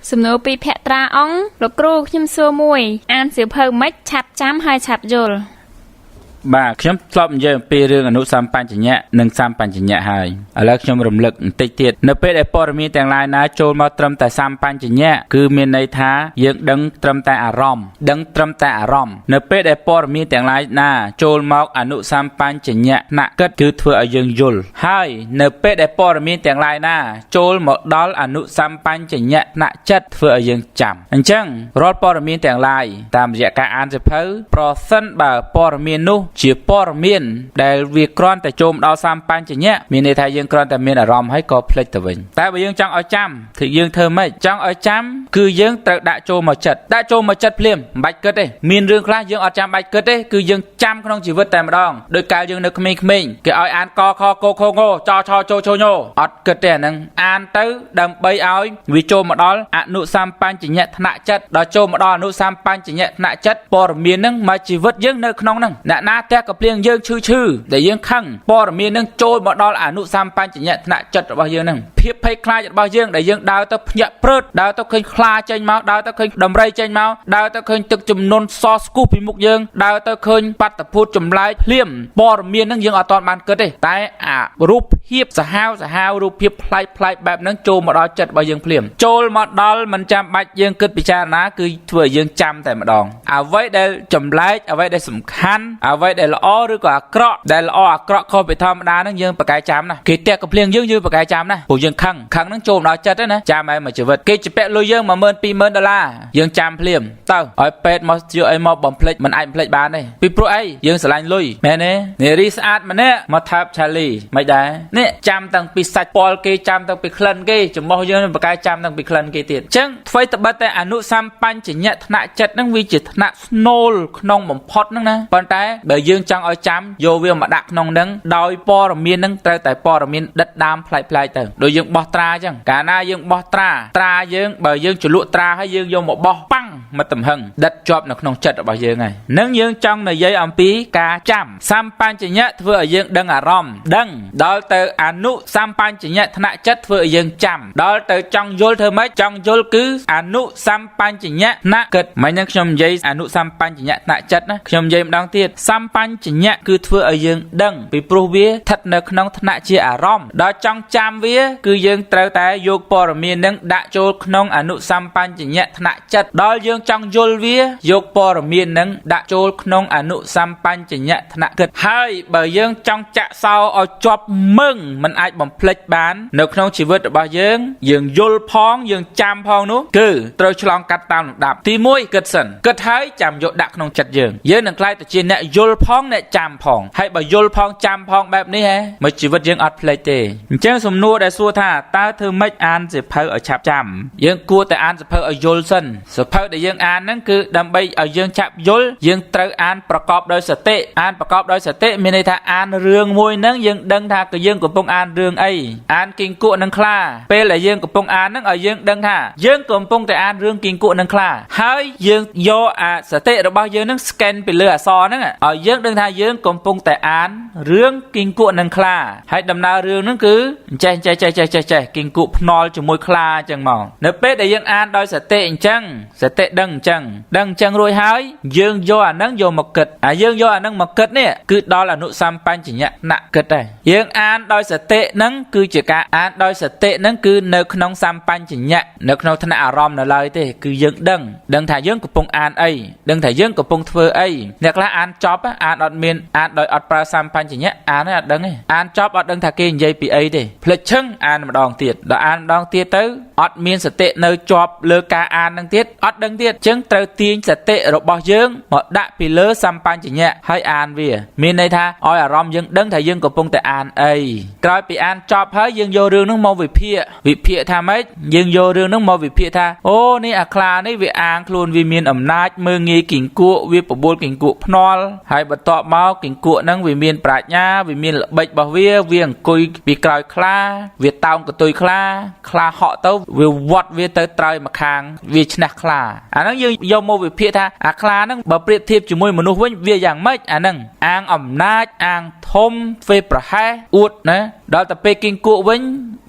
សំណួរពីភក្ត្រាអង្គលោកគ្រូខ្ញុំសួរមួយ អានសៀវភៅម៉េចឆាប់ចាំហើយឆាប់យល់ បាទខ្ញុំធ្លាប់និយាយអំពីរឿងអនុសម្បញ្ញៈនិងសម្បញ្ញៈហើយឥឡូវខ្ញុំរំលឹកបន្តិចទៀតនៅពេលដែលព័ត៌មានទាំងឡាយណាចូលមកត្រឹមតែសម្បញ្ញៈគឺមានន័យថាយើងដឹងត្រឹមតែអារម្មណ៍ដឹងត្រឹមតែអារម្មណ៍នៅពេលដែលព័ត៌មានទាំងឡាយណាចូលមកអនុសម្បញ្ញៈថ្នាក់គិតគឺធ្វើឲ្យយើងយល់ហើយនៅពេលដែលព័ត៌មានទាំងឡាយណាចូលមកដល់អនុសម្បញ្ញៈថ្នាក់ចិត្តធ្វើឲ្យយើងចាំអញ្ចឹងរាល់ព័ត៌មានទាំងឡាយតាមរយៈការអានសៀវភៅប្រសិនបើព័ត៌មាននោះជាព័ត៌មានដែលវាគ្រាន់តែចូលមកដល់សម្បញ្ញៈមានន័យថាយើងគ្រាន់តែមានអារម្មណ៍ហើយក៏ភ្លេចទៅវិញតែបើយើងចង់ឲ្យចាំគឺយើងធ្វើម៉េចចង់ឲ្យចាំគឺយើងត្រូវដាក់ចូលមកចិត្តដាក់ចូលមកចិត្តភ្លាមមិនបាច់គិតទេមានរឿងខ្លះយើងអត់ចាំបាច់គិតទេគឺយើងចាំក្នុងជីវិតតែម្ដងដោយកាលយើងនៅក្មេងៗគេឲ្យអានកខកខងចឆជជញអត់គិតទេអាហ្នឹងអានទៅដើម្បីឲ្យវាចូលមកដល់អនុសម្បញ្ញៈថ្នាក់ចិត្តដល់ចូលមកដល់អនុសម្បញ្ញៈថ្នាក់ចិត្តព័ត៌មានហ្នឹងមកជីវិតយើងនៅក្នុងហ្នឹងអ្នកណាផ្ទះក៏ភ្លៀងយើងឈឺឈឺដែលយើងខឹងព័ត៌មានហ្នឹងចូលមកដល់អនុសម្បញ្ញៈថ្នាក់ចិត្តរបស់យើងហ្នឹងភាពភ័យខ្លាចរបស់យើងដែលយើងដើរទៅភ្ញាក់ព្រឹតដើរទៅឃើញខ្លាចេញមកដើរទៅឃើញដំរីចេញមកដើរទៅឃើញទឹកជំនន់សស្គុះពីមុខយើងដើរទៅឃើញបាតុភូតចម្លែកភ្លាមព័ត៌មានហ្នឹងយើងអត់ទាន់បានគិតទេតែអារូបភាពសាហាវសាហាវរូបភាពប្លែកប្លែកបែបហ្នឹងចូលមកដល់ចិត្តរបស់យើងភ្លាមចូលមកដល់មិនចាំបាច់យើងគិតពិចារណាគឺធ្វើឲ្យយើងចាំតែម្ដងអ្វីដែលចម្លែកអ្វីដែលសំខាន់អ្វីដែលល្អឬក៏អាក្រក់ដែលល្អអាក្រក់ខុសពីធម្មតាហ្នឹងយើងប្រកែកចាំណាគេតាក់កំភ្លៀងយើងយើងប្រកែកចាំណាព្រោះយើងខឹងខឹងហ្នឹងចូលមកដល់ចិត្តណាចាំហើយមួយជីវិតគេជពាក់លុយយើង10000 20000ដុល្លារយើងចាំភ្លាមទៅឲ្យពេទ្យមកយកអីមកបំភ្លេចមិនអាចបំភ្លេចបានទេពីព្រោះអីយើងស្រឡាញ់លុយមែនទេនារីស្អាតម្នាក់មកថើបឆាលីមិនដែរនេះចាំតាំងពីសាច់ប៉លគេចាំតាំងពីក្លិនគេចំោះយើងប្រកែកចាំតាំងពីក្លិនគេទៀតអញ្ចឹងអ្វីត្បិតតែអនុសម្បញ្ញៈថ្នាក់ចិត្តហ្នឹងវាជាថ្នាក់ស្នូលក្នុងបំផុតហ្នឹងណាប៉ុន្តែបើយើងចង់ឲ្យចាំយកវាមកដាក់ក្នុងហ្នឹងដោយព័ត៌មានហ្នឹងត្រូវតែព័ត៌មានដិតដើមប្លែកៗទៅដូចយើងបោះត្រាអញ្ចឹងកាលណាយើងបោះត្រាត្រាយើងបើយើងជ្រលក់ត្រាហើយយើងយកមកបោះប៉ាំងមកទំហឹងដិតជាប់នៅក្នុងចិត្តរបស់យើងហើយនឹងយើងចង់និយាយអំពីការចាំសម្បញ្ញៈធ្វើឲ្យយើងដឹងអារម្មណ៍ដឹងដល់ទៅអនុសម្បញ្ញៈថ្នាក់ចិត្តធ្វើឲ្យយើងចាំដល់ទៅចង់យល់ធ្វើម៉េចចង់យល់គឺអនុសម្បញ្ញៈថ្នាក់គិតមិនហ្នឹងខ្ញុំនិយាយអនុសម្បញ្ញៈថ្នាក់ចិត្តណាខ្ញុំនិយាយម្ដងទៀតសម្បញ្ញៈគឺធ្វើឲ្យយើងដឹងពីព្រោះវាស្ថិតនៅក្នុងថ្នាក់ជាអារម្មណ៍ដល់ចង់ចាំវាគឺយើងត្រូវតែយកព័ត៌មាននឹងដាក់ចូលក្នុងអនុសម្បញ្ញៈថ្នាក់ចិត្តដល់យើងចង់យល់វាយកព័ត៌មាននឹងដាក់ចូលក្នុងអនុសម្បញ្ញៈថ្នាក់គិតហើយបើយើងចង់ចាក់សោឲ្យជាប់មឹងមិនអាចបំភ្លេចបាននៅក្នុងជីវិតរបស់យើងយើងយល់ផងយើងចាំផងនោះគឺត្រូវឆ្លងកាត់តាមលំដាប់ទី1គិតសិនគិតហើយចាំយកដាក់ក្នុងចិត្តយើងយើងនឹងក្លាយទៅជាអ្នកយល់ផងអ្នកចាំផងហើយបើយល់ផងចាំផងបែបនេះហ៎មកជីវិតយើងអត់ភ្លេចទេអញ្ចឹងសំណួរដែលសួរថាតើធ្វើម៉េចអានសៀវភៅឲ្យឆាប់ចាំយើងគួរតែអានសៀវភៅឲ្យយល់សិនសៀវភៅដែលយើងអានហ្នឹងគឺដើម្បីឲ្យយើងឆាប់យល់យើងត្រូវអានប្រកបដោយសតិអានប្រកបដោយសតិមានន័យថាអានរឿងមួយហ្នឹងយើងដឹងថាគឺយើងកំពុងអានរឿងអីអានគីងគក់នឹងខ្លាពេលដែលយើងកំពុងអានហ្នឹងឲ្យយើងដឹងថាយើងកំពុងតែអានរឿងគីងគក់នឹងខ្លាហើយយើងយកអាសតិរបស់យើងហ្នឹង scan ពីលើអក្សរហ្នឹងឲ្យយើងដឹងថាយើងកំពុងតែអានរឿងគីងគក់នឹងខ្លាហើយដំណើររឿងហ្នឹងគឺចេះចេះចេះចេះចេះចេះគីងគក់ភ្នាល់ជាមួយខ្លាអញ្ចឹងមកនៅពេលដែលយើងអានដោយសតិអញ្ចឹងសតិដឹងអញ្ចឹងដឹងអញ្ចឹងរួចហើយយើងយកអាហ្នឹងយកមកគិតអាយើងយកអាហ្នឹងមកគិតនេះគឺដល់អនុសម្បញ្ញៈថ្នាក់គិតដែរយើងអានដោយសតិហ្នឹងគឺជាការអានដោយសតិហ្នឹងគឺនៅក្នុងសម្បញ្ញៈនៅក្នុងថ្នាក់អារម្មណ៍នៅឡើយទេគឺយើងដឹងដឹងថាយើងកំពុងអានអីដឹងថាយើងកំពុងធ្វើអីអ្នកខ្លះអានចប់អានអត់មានអានដោយអត់ប្រើសម្បញ្ញៈអានអត់ដឹងទេអានចប់អត់ដឹងថាគេនិយាយពីអីទេភ្លេចឈឹងអានម្ដងទៀតដល់អានម្ដងទៀតទៅអត់មានសតិនៅជាប់លើការអាននឹងទៀតអត់ដឹងទៀតអញ្ចឹងត្រូវទាញសតិរបស់យើងមកដាក់ពីលើសម្បញ្ញៈហើយអានវាមានន័យថាឲ្យអារម្មណ៍យើងដឹងថាយើងកំពុងតែអានអីក្រោយពីអានចប់ហើយយើងយករឿងហ្នឹងមកវិភាគវិភាគថាម៉េចយើងយករឿងហ្នឹងមកវិភាគថាអូនេះអាខ្លានេះវាអាងខ្លួនវាមានអំណាចមើងងាយគីងគក់វាបបួលគីងគក់ភ្នាល់ហើយបន្ទាប់មកគីងគក់ហ្នឹងវាមានប្រាជ្ញាវាមានល្បិចរបស់វាវាអង្គុយពីក្រោយខ្លាវាតោងកន្ទុយខ្លាខ្លាហក់ទៅវាវត្តវាទៅត្រើយម្ខាងវាឈ្នះខ្លាអាហ្នឹងយើងយកមកវិភាគថាអាខ្លាហ្នឹងបើប្រៀបធៀបជាមួយមនុស្សវិញវាយ៉ាងម៉េចអាហ្នឹងអាងអំណាចអាងធំធ្វើប្រហែសអួតណា ដល់ទៅពេលគីងគក់វិញ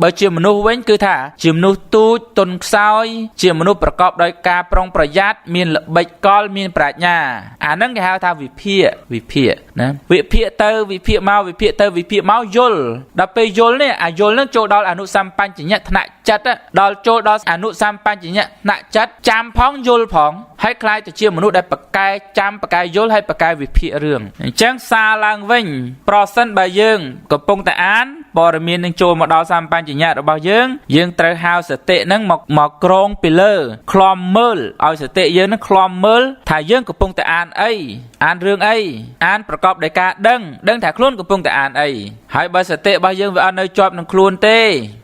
បើជាមនុស្សវិញគឺថាជាមនុស្សទូចទុនខ្សោយជាមនុស្សប្រកបដោយការប្រុងប្រយ័ត្នមានល្បិចកលមានប្រាជ្ញាអាហ្នឹងគេហៅថាវិភាគវិភាគណាវិភាគទៅវិភាគមកវិភាគទៅវិភាគមកយល់ដល់ពេលយល់នេះអាយល់ហ្នឹងចូលដល់អនុសម្បញ្ញៈថ្នាក់ចិត្តដល់ចូលដល់អនុសម្បញ្ញៈថ្នាក់ចិត្តចាំផងយល់ផងហើយคล้ายទៅជាមនុស្សដែលប្រកែចាំប្រកែយល់ហើយប្រកែវិភាគរឿងអញ្ចឹងសារឡើងវិញប្រសិនបើយើងកំពុងតែអានព័ត៌មាននឹងចូលមកដល់សម្បញ្ញៈរបស់យើងយើងត្រូវហៅសតិនឹងមកមកក្រងពីលើឃ្លាំមើលឲ្យសតិយើងនឹងឃ្លាំមើលថាយើងកំពុងតែអានអីអានរឿងអីអានប្រកបដោយការដឹងដឹងថាខ្លួនកំពុងតែអានអីហើយបើសតិរបស់យើងវាអត់នៅជាប់នឹងខ្លួនទេ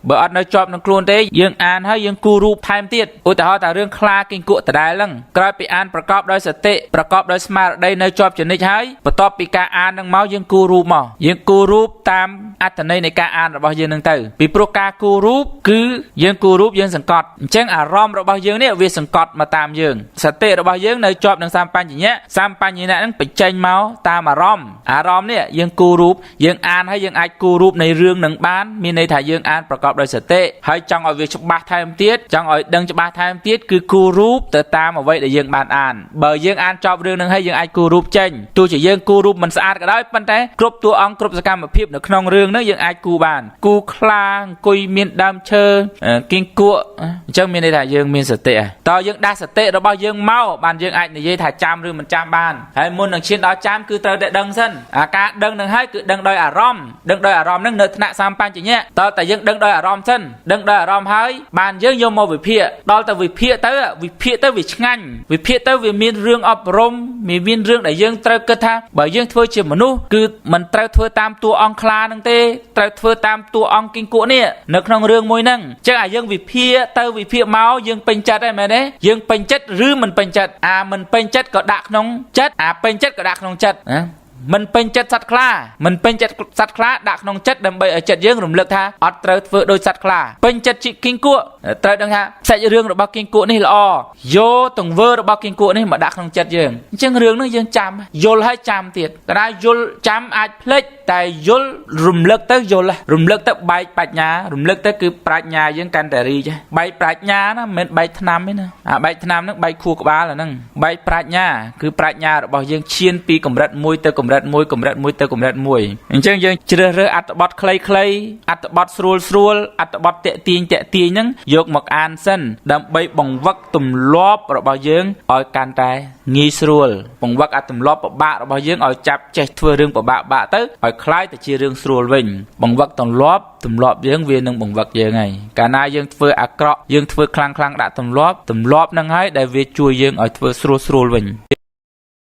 បើអត់នៅជាប់នឹងខ្លួនទេយើងអានហើយយើងគូរូបថែមទៀតឧទាហរណ៍ថារឿងខ្លាគីងគក់ដដែលហ្នឹងក្រោយពីអានប្រកបដោយសតិប្រកបដោយស្មារតីនៅជាប់ជានិច្ចហើយបន្ទាប់ពីការអានហ្នឹងមកយើងគូរូបមកយើងគូរូបតាមអត្ថន័យនៃការអានរបស់យើងហ្នឹងទៅពីព្រោះការគូរូបគឺយើងគូរូបយើងសង្កត់អញ្ចឹងអារម្មណ៍របស់យើងនេះវាសង្កត់មកតាមយើងសតិរបស់យើងនៅជាប់នឹងសម្បញ្ញៈសម្បញ្ញៈហ្នឹងបញ្ចេញមកតាមអារម្មណ៍អារម្មណ៍នេះយើងគូរូបយើងអានហើយយើងអាចគូរូបនៃរឿងនឹងបានមានន័យថាយើងអានប្រកបដោយសតិហើយចង់ឲ្យវាច្បាស់ថែមទៀតចង់ឲ្យដឹងច្បាស់ថែមទៀតគឺគូរូបទៅតាមអ្វីដែលយើងបានអានបើយើងអានចប់រឿងនឹងហើយយើងអាចគូរូបចេញទោះជាយើងគូរូបមិនស្អាតក៏ដោយប៉ុន្តែគ្រប់តួអង្គគ្រប់សកម្មភាពនៅក្នុងរឿងហ្នឹងយើងអាចគូបានគូខ្លាអង្គុយមានដើមឈើគៀងគក់អញ្ចឹងមានន័យថាយើងមានសតិហើយតើយើងដាស់សតិរបស់យើងមកបានយើងអាចនិយាយថាចាំឬមិនចាំបានហើយមុននឹងឈានដល់ចាំគឺត្រូវតែដឹងសិនអាការដឹងនឹងហើយគឺដឹងដោយអារម្មណ៍ដឹងដោយអារម្មណ៍នឹងនៅថ្នាក់សម្បញ្ញៈតើតែយើងដឹងដោយអារម្មណ៍សិនដឹងដោយអារម្មណ៍ហើយបានយើងយកមកវិភាគដល់តែវិភាគទៅវិភាគទៅវាឆ្ងាញ់វិភាគទៅវាមានរឿងអប់រំមានរឿងដែលយើងត្រូវគិតថាបើយើងធ្វើជាមនុស្សគឺមិនត្រូវធ្វើតាមតួអង្គខ្លានឹងទេត្រូវធ្វើតាមតួអង្គគីងគក់នេះនៅក្នុងរឿងមួយហ្នឹងអញ្ចឹងអាយើងវិភាគទៅវិភាគមកយើងពេញចិត្តហើយមែនទេយើងពេញចិត្តឬមិនពេញចិត្តអាមិនពេញចិត្តក៏ដាក់ក្នុងចិត្តអាពេញចិត្តក៏ដាក់ក្នុងចិត្តណាមិនពេញចិត្តសត្វខ្លាមិនពេញចិត្តសត្វខ្លាដាក់ក្នុងចិត្តដើម្បីឲ្យចិត្តយើងរំលឹកថាអត់ត្រូវធ្វើដូចសត្វខ្លាពេញចិត្តជីគីងគក់ត្រូវដឹងថាសាច់រឿងរបស់គីងគក់នេះល្អយកទង្វើរបស់គីងគក់នេះមកដាក់ក្នុងចិត្តយើងអញ្ចឹងរឿងនេះយើងចាំយល់ហើយចាំទៀតកាលណាយល់ចាំអាចភ្លេចតែយល់រំលឹកទៅយល់រំលឹកទៅបែកបញ្ញារំលឹកទៅគឺប្រាជ្ញាយើងកាន់តែរីកបែកប្រាជ្ញាណាមិនមែនបែកថ្នាំទេណាអាបែកថ្នាំហ្នឹងបែកខួរក្បាលអាហ្នឹងបែកប្រាជ្ញាគឺប្រាជ្ញារបស់យើងឈានពីកម្រិតមួយទៅកម្រិតមួយកម្រិតមួយទៅកម្រិតមួយអញ្ចឹងយើងជ្រើសរើសអត្ថបទខ្លីៗអត្ថបទស្រួលស្រួលអត្ថបទតាក់ទាញតាក់ទាញហ្នឹងយកមកអានសិនដើម្បីបង្វឹកទម្លាប់របស់យើងឲ្យកាន់តែងាយស្រួលបង្វឹកអាទម្លាប់ពិបាករបស់យើងឲ្យចាប់ចេះធ្វើរឿងពិបាកបាក់ទៅឲ្យคล้ายទៅជារឿងស្រួលវិញបង្វឹកទម្លាប់ទម្លាប់យើងវានឹងបង្វឹកយើងហើយកាលណាយើងធ្វើអាក្រក់យើងធ្វើខ្លាំងខ្លាំងដាក់ទម្លាប់ទម្លាប់ហ្នឹងហើយដែលវាជួយយើងឲ្យធ្វើស្រួលស្រួលវិញ។